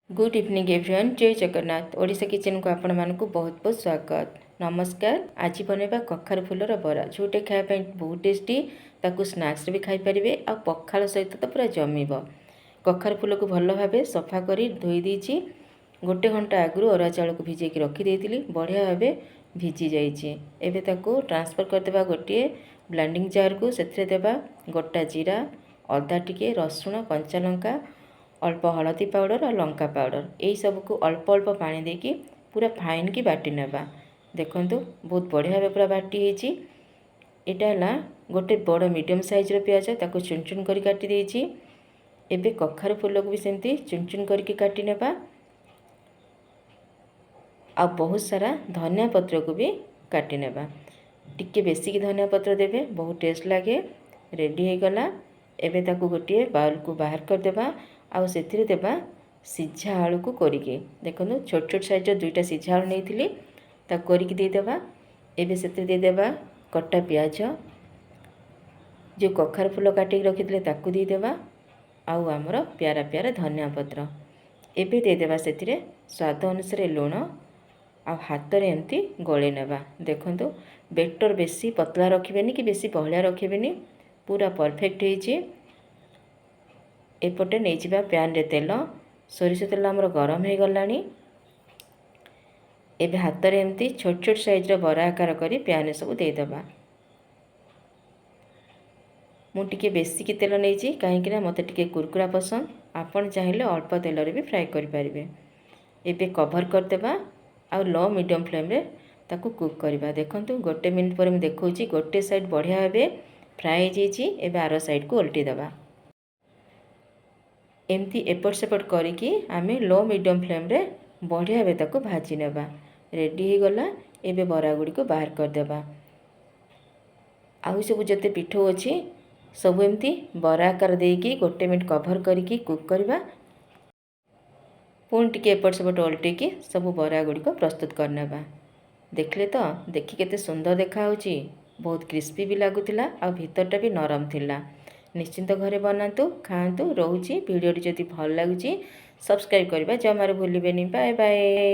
Good evening everyone, ଜୟ ଜଗନ୍ନାଥ। ଓଡ଼ିଶା କିଚେନ୍କୁ ଆପଣମାନଙ୍କୁ ବହୁତ ବହୁତ ସ୍ୱାଗତ। ନମସ୍କାର। ଆଜି ବନେଇବା କଖାରୁ ଫୁଲର ବରା, ଯେଉଁଟା ଖାଇବା ପାଇଁ ବହୁତ ଟେଷ୍ଟି। ତାକୁ ସ୍ନାକ୍ସରେ ବି ଖାଇପାରିବେ ଆଉ ପଖାଳ ସହିତ ତ ପୁରା ଜମିବ। କଖାରୁ ଫୁଲକୁ ଭଲ ଭାବେ ସଫା କରି ଧୋଇ ଦେଇଛି। ଗୋଟେ ଘଣ୍ଟା ଆଗରୁ ଅରୁଆ ଚାଉଳକୁ ଭିଜେଇକି ରଖିଦେଇଥିଲି। ବଢ଼ିଆ ଭାବେ ଭିଜି ଯାଇଛି। ଏବେ ତାକୁ ଟ୍ରାନ୍ସଫର୍ କରିଦେବା ଗୋଟିଏ ବ୍ଲେଣ୍ଡିଂ ଜାର୍କୁ। ସେଥିରେ ଦେବା ଗୋଟା ଜିରା, ଅଦା ଟିକେ, ରସୁଣ, କଞ୍ଚା ଲଙ୍କା, ଅଳ୍ପ ହଳଦୀ ପାଉଡ଼ର ଆଉ ଲଙ୍କା ପାଉଡ଼ର। ଏଇସବୁକୁ ଅଳ୍ପ ଅଳ୍ପ ପାଣି ଦେଇକି ପୁରା ଫାଇନ୍ କି ବାଟି ନେବା। ଦେଖନ୍ତୁ, ବହୁତ ବଢ଼ିଆ ଭାବେ ପୁରା ବାଟି ହେଇଛି। ଏଇଟା ହେଲା ଗୋଟେ ବଡ଼ ମିଡ଼ିୟମ୍ ସାଇଜ୍ର ପିଆଜ, ତାକୁ ଚୁନ ଚୁନ କରି କାଟି ଦେଇଛି। ଏବେ କଖାରୁ ଫୁଲକୁ ବି ସେମିତି ଚୁନ ଚୁନ କରିକି କାଟି ନେବା ଆଉ ବହୁତ ସାରା ଧନିଆ ପତ୍ରକୁ ବି କାଟି ନେବା। ଟିକେ ବେଶିକି ଧନିଆ ପତ୍ର ଦେବେ, ବହୁତ ଟେଷ୍ଟ ଲାଗେ। ରେଡ଼ି ହେଇଗଲା। ଏବେ ତାକୁ ଗୋଟିଏ ବାଉଲକୁ ବାହାର କରିଦେବା ଆଉ ସେଥିରେ ଦେବା ସିଝା ଆଳୁକୁ କରିକି। ଦେଖନ୍ତୁ, ଛୋଟ ଛୋଟ ସାଇଜ୍ର ଦୁଇଟା ସିଝା ଆଳୁ ନେଇଥିଲି, ତାକୁ କରିକି ଦେଇଦେବା। ଏବେ ସେଥିରେ ଦେଇଦେବା କଟା ପିଆଜ, ଯେଉଁ କଖାରୁ ଫୁଲ କାଟିକି ରଖିଥିଲେ ତାକୁ ଦେଇଦେବା ଆଉ ଆମର ପ୍ୟାରା ପ୍ୟାରା ଧନିଆ ପତ୍ର। ଏବେ ଦେଇଦେବା ସେଥିରେ ସ୍ୱାଦ ଅନୁସାରେ ଲୁଣ ଆଉ ହାତରେ ଏମିତି ଗୋଳେଇ ନେବା। ଦେଖନ୍ତୁ, ବେଟର ବେଶୀ ପତଳା ରଖିବେନି କି ବେଶୀ ବହଳିଆ ରଖିବେନି, ପୁରା ପରଫେକ୍ଟ ହେଇଛି। ଏପଟେ ନେଇଯିବା ପ୍ୟାନ୍ରେ ତେଲ। ସୋରିଷ ତେଲ ଆମର ଗରମ ହେଇଗଲାଣି। ଏବେ ହାତରେ ଏମିତି ଛୋଟ ଛୋଟ ସାଇଜ୍ର ବରା ଆକାର କରି ପ୍ୟାନ୍ରେ ସବୁ ଦେଇଦେବା। ମୁଁ ଟିକେ ବେଶିକି ତେଲ ନେଇଛି, କାହିଁକିନା ମୋତେ ଟିକେ କୁରକୁରା ପସନ୍ଦ। ଆପଣ ଚାହିଁଲେ ଅଳ୍ପ ତେଲରେ ବି ଫ୍ରାଏ କରିପାରିବେ। ଏବେ କଭର୍ କରିଦେବା ଆଉ ଲୋ ମିଡ଼ିୟମ୍ ଫ୍ଲେମ୍ରେ ତାକୁ କୁକ୍ କରିବା। ଦେଖନ୍ତୁ, ଗୋଟେ ମିନିଟ୍ ପରେ ମୁଁ ଦେଖାଉଛି। ଗୋଟେ ସାଇଡ଼୍ ବଢ଼ିଆ ଭାବେ ଫ୍ରାଏ ହେଇଯାଇଛି। ଏବେ ଆର ସାଇଡ଼୍କୁ ଓଲଟି ଦେବା। ଏମିତି ଏପଟ ସେପଟ କରିକି ଆମେ ଲୋ ମିଡ଼ିୟମ୍ ଫ୍ଲେମ୍ରେ ବଢ଼ିଆ ଭାବେ ତାକୁ ଭାଜି ନେବା। ରେଡ଼ି ହେଇଗଲା। ଏବେ ବରା ଗୁଡ଼ିକୁ ବାହାର କରିଦେବା। ଆଉ ସବୁ ଯେତେ ପିଠଉ ଅଛି, ସବୁ ଏମିତି ବରା ଆକାର ଦେଇକି ଗୋଟେ ମିନିଟ୍ କଭର୍ କରିକି କୁକ୍ କରିବା। ପୁଣି ଟିକେ ଏପଟ ସେପଟ ଓଲଟେଇକି ସବୁ ବରା ଗୁଡ଼ିକ ପ୍ରସ୍ତୁତ କରିନେବା। ଦେଖିଲେ ତ, ଦେଖି କେତେ ସୁନ୍ଦର ଦେଖାହେଉଛି। ବହୁତ କ୍ରିସ୍ପି ବି ଲାଗୁଥିଲା ଆଉ ଭିତରଟା ବି ନରମ ଥିଲା। ନିଶ୍ଚିନ୍ତ ଘରେ ବନାନ୍ତୁ, ଖାଆନ୍ତୁ। ରହୁଛି। ଭିଡ଼ିଓଟି ଯଦି ଭଲ ଲାଗୁଛି, ସବସ୍କ୍ରାଇବ୍ କରିବା ଜମାରୁ ଭୁଲିବେନି। Bye bye.